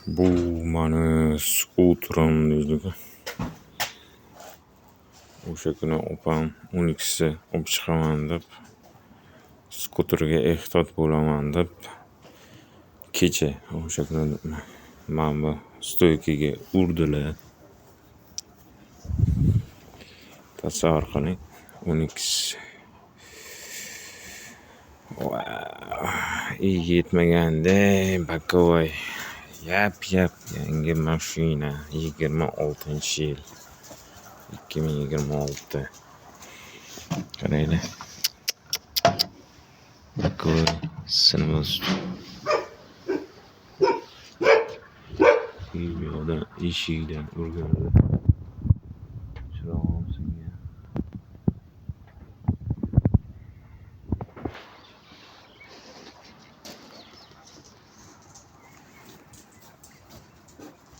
Bu mani skuterim deydi-ku. O'sha kuni opam 12si olib chiqaman deb, skuterga ehtiyot bo'laman deb, kecha o'sha kuni mana bu stoykaga urdilar. Tasavvur qiling, 12si. Yetmaganda боковой yap-yap yangi mashina, 26-yil, 2026. Qaranglar. Боковой sinib. Bu yoqdan eshikdan urganlar.